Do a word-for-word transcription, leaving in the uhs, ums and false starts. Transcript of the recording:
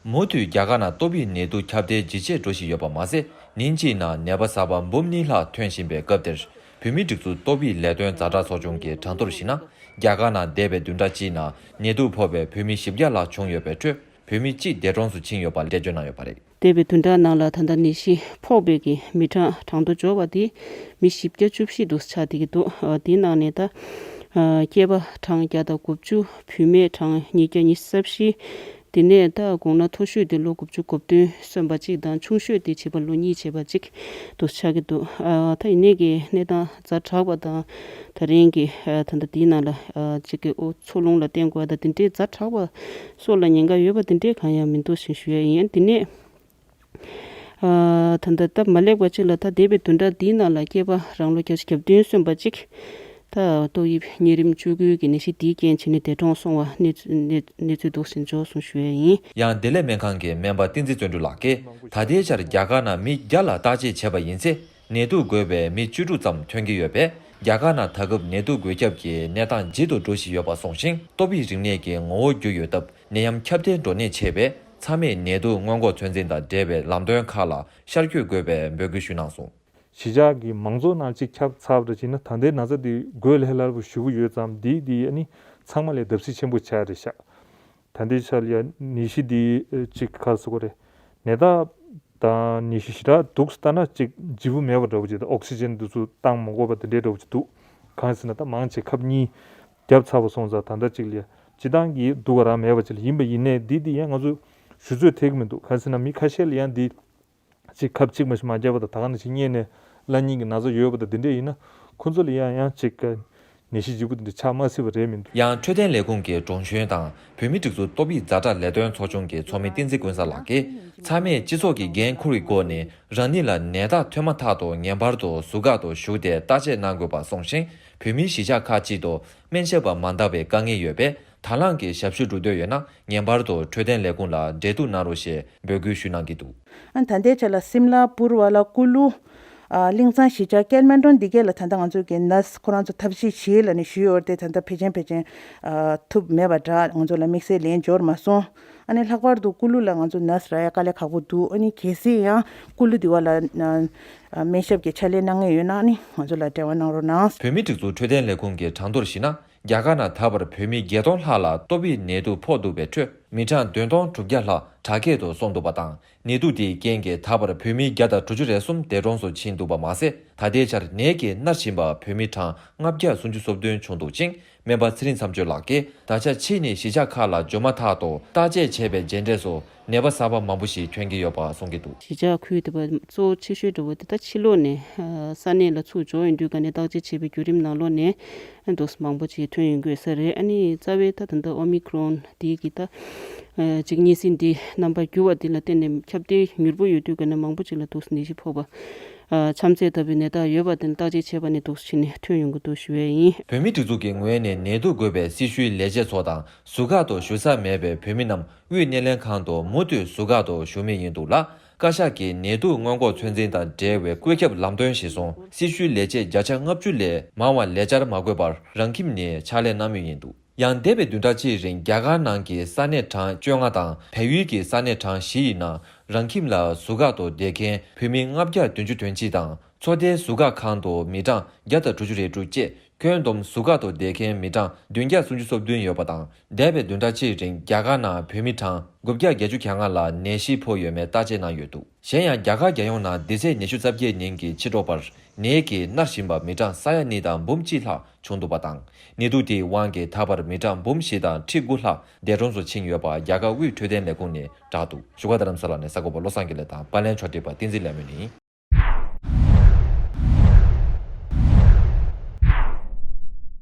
མུ་མཐུད་རྒྱ་གར་ནང་ཏོག་དབྱིབས་ནད་དུག་ཁྱབ་གདལ་ཇེ་ཆེར་འགྲོ་བཞིན་ཡོད་པ་མ་ཟད། ཉིན་གཅིག་ནང་ནད་པ་གསར་པ་འབུམ་གཉིས་ལྷག་ཐོན་བཞིན་པའི་སྐབས་དེར། བོད་མིའི་སྒྲིག་འཛུགས་ཏོག་དབྱིབས་ལས་དོན་ཛ་དྲག་ཚོགས་ཆུང་གི་གྲངས་ཐོར་གཞིགས་ན། རྒྱ་གར་ནང་འདས་པའི་བདུན་ཕྲག་གཅིག་ནང་ནད་དུག་ཕོག་པའི་བོད་མི་བཞི་བརྒྱ་ལྷག་བྱུང་ཡོད་པའི་ཁྲོད། བོད་མི་གཅིག་འདས་གྲོངས་སུ་ཕྱིན་ཡོད་པ་འགྲེལ་བརྗོད་གནང་ཡོད་པ་རེད། འདས་པའི་བདུན་ཕྲག་ནང་ལ་ད་ལྟ་ནད་གཞི་ཕོག་པའི་གི་མི་གྲངས་གྲངས་ཐོ་འབྱོར་བ་དེ་མི་བཞི་བརྒྱ་བཅུ་བཞི་དུ་ཆགས་བསྡད་ཀྱི་འདུག་ཨ། དེའི་ནང་ནས་ད་ཨ་སྐྱེས་པ་གྲངས་བརྒྱ་དང་དགུ་བཅུ། བུད་མེད་གྲངས་ཉིས་བརྒྱ་ཉི་ཤུ་རྩ་བཞི། དེ་ནས་ད་དགུང་ན་མཐོ་ཤོས་དེ་ལོ་དགུ་བཅུ་གོ་བདུན་སོན་པ་གཅིག་དང་། ཆུང་ཤོས་དེ་བྱིས་པ་ལོ་གཉིས་བྱས་པ་གཅིག་དུ་ཆགས་ཀྱི་འདུག་ཨ། ད་ཡིན་ནའི་གི་གནས་སྟངས་ཛ་དྲག་པ་དང་། ད་རིང་གི་ཨ་ད་ལྟ་དེའི་ནང་ལ་ཨ་གཅིག་གི་འཚོ་རླུང་ལ་བརྟེན་དགོས་པ་དང་། དེ་འདྲའི་ཛ་དྲག་པ་སོགས་ལ་ཉེན་ཁ་ཡོད་པ་དེ་འདྲའི་གང་ཡང་མི་འདུག་ཞེས་ཞུ་ཡ་ཡིན། དེ་ནས་ཨ་ད་ལྟ་ད་མ་ལེགས་པ་གཅིག་ལ། ད་འདས་པའི་བདུན་ཕྲག་འདིའི་ནང་ལ་སྐྱེས་པ་རང་ལོ་བརྒྱད་ཅུ་གྱ་བདུན་སོན་པ་གཅིག་ད་ཏོག་དབྱིབས་གཉན་རིམས་བཅུ་དགུའི་གི་ནད་གཞི་འདིའི་རྐྱེན་བྱས་ནས་འདས་གྲོངས་སོང་བ་གནས་ཚུལ་གནས་གནས་ཚུལ་འདུག་ཟིན་འཇོག་སོང་ཞུ་ཡ་ཡིན། ཡང་བདེ་ལེགས་སྨན་ཁང་གི་སྨན་པ་བསྟན་འཛིན་བརྩོན་འགྲུས་ལགས་ཀྱིས། ད་ལྟའི་ཆར་རྒྱ་གར་ནང་མི་བརྒྱ་ལ་བརྟག་དཔྱད་བྱས་པ་ཡིན་ཚེ། ནད་དུག་འགོས་པའི་མི་བཅུ་དྲུག་ཙམ་ཐོན་གྱི་ཡོད་པས། རྒྱ་གར་ནང་ད་སྐབས་ནད་དུག་འགོས་ཁྱབ་ཀྱི་གནས་སྟངས་ལྗིད་དུ་འགྲོ་བཞིན་ཡོད་པ་གསུངས་ཤིང་། ཏོག་དབྱིབས་རིམས་ནད་ཀྱི་ངོ་བོ་འགྱུར་ཡོད་སྟབས། ནད་ཡམས་ཁྱབ་གདལ་འགྲོ་གནས་ཆེ་བས། ཚང་མས་ནད་དུག་སྔོན་འགོག་ཚོད་འཛིན་དང་འབྲེལ་བའི་ལམ་སྟོན་ཁག་ལ་ཤར་བསྐྱོད་དགོས་པའི་འབོད་སྐུལ་ཞུས་གནང་སོང་། གཞིས་ཆགས་ཀྱི་མང་ཚོགས་ནང་གཅིག་ཁྱབ་ཚར་བ་འདྲ་བྱས་ན། ད་ལྟའི་ན་ཚ་འདི་འགོས་ལྷོད་ལྷོད་པོ་ཞུ་གི་ཡོད་ཙང་། འདི་འདི་ཨ་ནི་ཚང་མ་ལས་བརྡབ་གསིག་ཆེན་པོ་ཆགས་རེད་ཤག་ད་ལྟའི་ཆར་ཡ་ནད་གཞི་འདི་ཨེ་གཅིག་ག་རེ་ཟེར་དགོས་རེད། ནད་རྟགས་དང་ནད་གཞི་ཞེ་དྲག་འདུག་ལྟ་ན་གཅིག་ལྗིད་པོ་མེད་པ་འདྲ་བོ་ཅིག་དང་། ཨོག་སི་ཇན་འདི་ཚོ་བཏང་མ་དགོས་པ་དེ་འདྲའི་འདྲ་བོ་ཅིག་འདུག་གང་ཟེར་ན་ད་མང་ཆེ་ཁབ་གཉིས་བརྒྱབ་ཚར་བ་སོང་ཙང་། ད་ལྟ་གཅིག་ལ་ཡ་སྤྱིར་བཏང་གི་སྡུག་ག་རང་མེད་པ་ཅིག་ལ་ཡིན་པ་ཡིན་ནའི། འདི་འདི་ཡང་ང་ཚོ་ཞུ་ཚོད་ཐེག་གི་མི་འདུག་གང་ཟེར་ན་མི་ཁ་ཤས་ལ་ཡང་འདི་གཅིག་ཁབ་གཅིག་མ་ཞིག་མ་བརྒྱབ་པ་དང་། ད་ག་ནང་བཞིན་སྔོན་ནས་ལབ་མཁན་གྱི་ན་ཚ་ཡོད་པ་དང་དེ་འདྲས་ཡིན་ན། ཁོ་ཚོ་ལ་ཡང་ཡང་གཅིག་ནད་གཞི་ལྗིད་པོ་དེ་འདྲ་ཆགས་མ་སྲིད་པ་རེད་མི་འདུག་ཡང་འཕྲོད་བསྟེན་ལས་ཁུངས་ཀྱི་དྲུང་གཞོན་དང་། བོད་མིའི་སྒྲིག་འཛུགས་ཏོག་དབྱིབས་ཛ་དྲག་ལས་དོན་ཚོགས་ཆུང་གི་ཚོགས་མི་བསྟན་འཛིན་ཀུན་བཟང་ལགས་ཀྱིས། ཚང་མས་སྤྱི་ཚོགས་ཀྱི་འགན་འཁུར་བའི་སྒོ་ནས། རང་ཉིད་ལ་ནད་རྟགས་ཐོན་མ་ཐག་ཏུ་ངེས་པར་དུ་ཟུར་བཀག་ཏུ་ཞུགས་ཏེ་བརྟག་དཔྱད་གནང་དགོས་པ་གསུངས་ཤིང་། བོད་མིའི་གཞིས་ཆགས་ཁག་ཅིག་ཏུ་སྨན་ཞབས་པ་མ་འདང་བའི་དཀའ་ངལ་ཡོད་པས། དང་བླངས་ཀྱིས་ཞབས་ཞུ་འགྲོ་འདོད་ཡོད་ན། ངེས་པར་དུ་འཕྲོད་བསྟེན་ལས་ཁུངས་ལ་འབྲེལ་གཏུག་གནང་རོགས་ཞེས་འབོད་སྐུལ་ཞུ་གནང་གི་འདུག་ཨ་ད་ལྟའི་ཆ་ལ་སིམ་ལ། པུར་ཝ་ལ། ཀུ་ལུ། ཨ་གླིང་ཚང་གཞིས་ཆགས། ཀེལ་མན་ཌོན་འདི་གས་ལ་ད་ལྟ་ང་ཚོ་གི་ནར་སི་ཁོ་རང་ཚོ་ཐབས་ཤེས་བྱེད་ལབ་ནས་ཞུས་ཡོད་རེད་དེ། ད་ལྟ་ཕལ་ཆེར་ཕལ་ཆེར་ཨ་ཐུབ་མེད་པ་འདྲ། ང་ཚོ་ལ་དམིགས་བསལ་ལན་འབྱོར་མ་སོང་། ཨ་ནི་ལྷག་པར་དུ་ཀུ་ལུ་ལ་ང་ཚོ་ནར་སི་རག་ཡ་དཀའ་ལས་ཁག་པོ་འདུག་ཨ་ནི་གལ་སྲིད་ཡང་ཀུ་ལུ་འདི་བ་ལ་ཨ་སྨན་ཞབས་ཀྱི་ཕྱག་ལས་གནང་མཁན་ཡོད་ན། ཨ་ནི་ང་ཚོ་ལ་འབྲེལ་བ་གནང་རོགས་གནང་། བོད་མིའི་སྒྲིག་འཛུགས་འཕྲོད་བསྟེན་ལས་ཁུངས་ཀྱི་གྲངས་ཐོར་གཞིགས་ན། རྒྱ་གར་ནང་ད་བར་བོད་མི་བརྒྱད་སྟོང་ལྷག་ལ་ཏོག་དབྱིབས་ནད་དུག་ཕོག་འདུག་པའི་ཁྲོད། མི་གྲངས་བདུན་སྟོང་དྲུག་བརྒྱ་ལྷག་དྲག་སྐྱེད་དུ་སོང་འདུག་པ་དང་། ནད་དུག་དེའི་རྐྱེན་གྱིས་ད་བར་བོད་མི་བརྒྱ་དང་དྲུག་ཅུ་རེ་གསུམ་འདས་གྲོངས་སུ་ཕྱིན་འདུག་པ་མ་ཟད། ད་ལྟའི་ཆར་ནད་ཀྱིས་མནར་བཞིན་པ་བོད་མི་གྲངས་ལྔ་བརྒྱ་སུམ་ཅུ་སོ་བདུན་བྱུང་འདུག་ཅིང་། སྨན་པ་ཚེ་རིང་མཚམས་གཅོད་ལགས་ཀྱིས། ད་ཆ་ཕྱིས་ནས་གཞིས་ཆགས་ཁག་ལ་འབྱོར་མ་ཐག་ཏུ་བརྟག་དཔྱད་བྱས་པའི་རྗེས་འབྲས་སུ་ནད་པ་གསར་པ་མང་པོ་ཞིག་ཐོན་གྱི་ཡོད་པ་གསུང་གི་འདུག་གཞིས་ཆགས་ཁུལ་དེ་བ་གཙོ་ཆེ་ཤོས་འདྲ་བོ་དེ་ད་ཕྱི་ལོགས་ནས་ཨ་ས་གནས་ལ་ཚུར་འབྱོར་ཡོང་དུས་ག་ནས་བརྟག་དཔྱད་བྱས་པའི་བརྒྱུད་རིམ་ནང་ལོགས་ནས་འདུག་མང་པོ་ཅིག་ཐོན་ཡོང་གི་ཡོད་ས་རེད། ཨ་ནི་རྩ་བའི་ད་ད་ལྟ་ཨོ་མི་ཀྲོན་དེ་གི་ད་ཨ་གཅིག་གཉན་སྲིན་འདི་རྣམ་པ་འགྱུར་བ་འདི་ལ་བརྟེན་ནས་ཁྱབ་གདལ་མྱུར་པོ་ཡོད་དུས་ག་ནས་མང་པོ་ཅིག་ལ་འདུག་ནད་གཞི་ཕོག་པ། ཨ་མཚམས་ཚད་ལྟ་བུའི་ནད་རྟགས་ཡོད་པ་དེ་བརྟག་དཔྱད་བྱས་པ་ནས་འདུག་ཕྱིན་ནས་ཐོན་ཡོང་གི་འདུག་ཞུ་ཡས་ཡིན། བོད་མིའི་སྒྲིག་འཛུགས་ཀྱི་ངོས་ནས་ནད་དུག་འགོས་པའི་སྲི་ཞུའི་ལས་བྱེད་ཚོ་དང་ཟུར་བཀག་ཏུ་ཞུགས་ས་མེད་པའི་བོད་མི་རྣམས་དབུས་སྣེ་ལེན་ཁང་དུ་མུ་མཐུད་ཟུར་བཀག་ཏུ་ཞུགས་མུས་ཡིན་འདུག་ལ། བཀའ་ཤག་གིས་ནད་དུག་སྔོན་འགོག་ཚོད་འཛིན་དང་འབྲེལ་བའི་བཀོད་ཁྱབ་ལམ་སྟོན་གཞིར་བཟུང་། སྲི་ཞུའི་ལས་བྱེད་བརྒྱ་ཆ་ལྔ་བཅུ་ལས་མང་བ་ལས་བཅར་མ་དགོས་པར་རང་ཁྱིམ་ནས་ཕྱག་ལས་གནང་མུས་ཡིན་འདུག་ཡང་འདས་པའི་བདུན་ཕྲག་གཅིག་རིང་རྒྱ་གར་ནང་གི་ས་གནས་གྲངས་བཅོ་ལྔ་དང་བལ་ཡུལ་གྱི་ས་གནས་གྲངས་བཞི་ཡི་ནང་རང་ཁྱིམ་ལ་ཟུར་བཀག་ཏུ་བསྡད་མཁན་བོད་མི་ལྔ་བརྒྱ་བདུན་ཅུ་དོན་གཅིག་དང་། ཚོགས་སྡེའི་ཟུར་བཀག་ཁང་དུ་མི་གྲངས་བརྒྱ་དང་དྲུག་ཅུ་རེ་དྲུག་བཅས་ཁྱོན་བསྡོམས་ཟུར་བཀག་ཏུ་བསྡད་མཁན་མི་གྲངས་བདུན་བརྒྱ་སུམ་ཅུ་སོ་བདུན་ཡོད་པ་དང་། འདས་པའི་བདུན་ཕྲག་གཅིག་རིང་རྒྱ་གར་ནང་བོད་མི་གྲངས་དགུ་བརྒྱ་བརྒྱད་ཅུ་གྱ་ལྔ་ལ་ནད་གཞི་ཕོག་ཡོད་མེད་བརྟག་དཔྱད་གནང་ཡོད་འདུག་གཞན་ཡང་རྒྱ་གར་རྒྱལ་ཡོངས་ནང་འདི་ཚེས་ཉི་ཤུ་རྩ་བརྒྱད་ཉིན་གྱི་ཕྱི་དྲོ་བར་ནད་ཀྱིས་མནར་བཞིན་པ་མི་གྲངས་ས་ཡ་གཉིས་དང་འབུམ་གཅིག་ལྷག་བྱུང་འདུག་པ་དང་། ནད་དུག་དེའི་དབང་གིས་ད་བར་མི་གྲངས་འབུམ་བཞི་དང་ཁྲི་དགུ་ལྷག་འདས་གྲོངས་སུ་ཕྱིན་ཡོད་པ་རྒྱ་གར་དབུས་འཕྲོད་བསྟེན་ལས་ཁུངས་ནས་བསྒྲགས་འདུག་བཞུགས་སྒར་རྡ་རམ་ས་ལ་ནས་གསར་འགོད་པ་བློ་བཟང་དགེ་ལེགས་དང་པར་ལེན་ཕྱོགས་སྒྲིག་པ་བསྟན་འཛིན་ལས་མོ་ཡིན།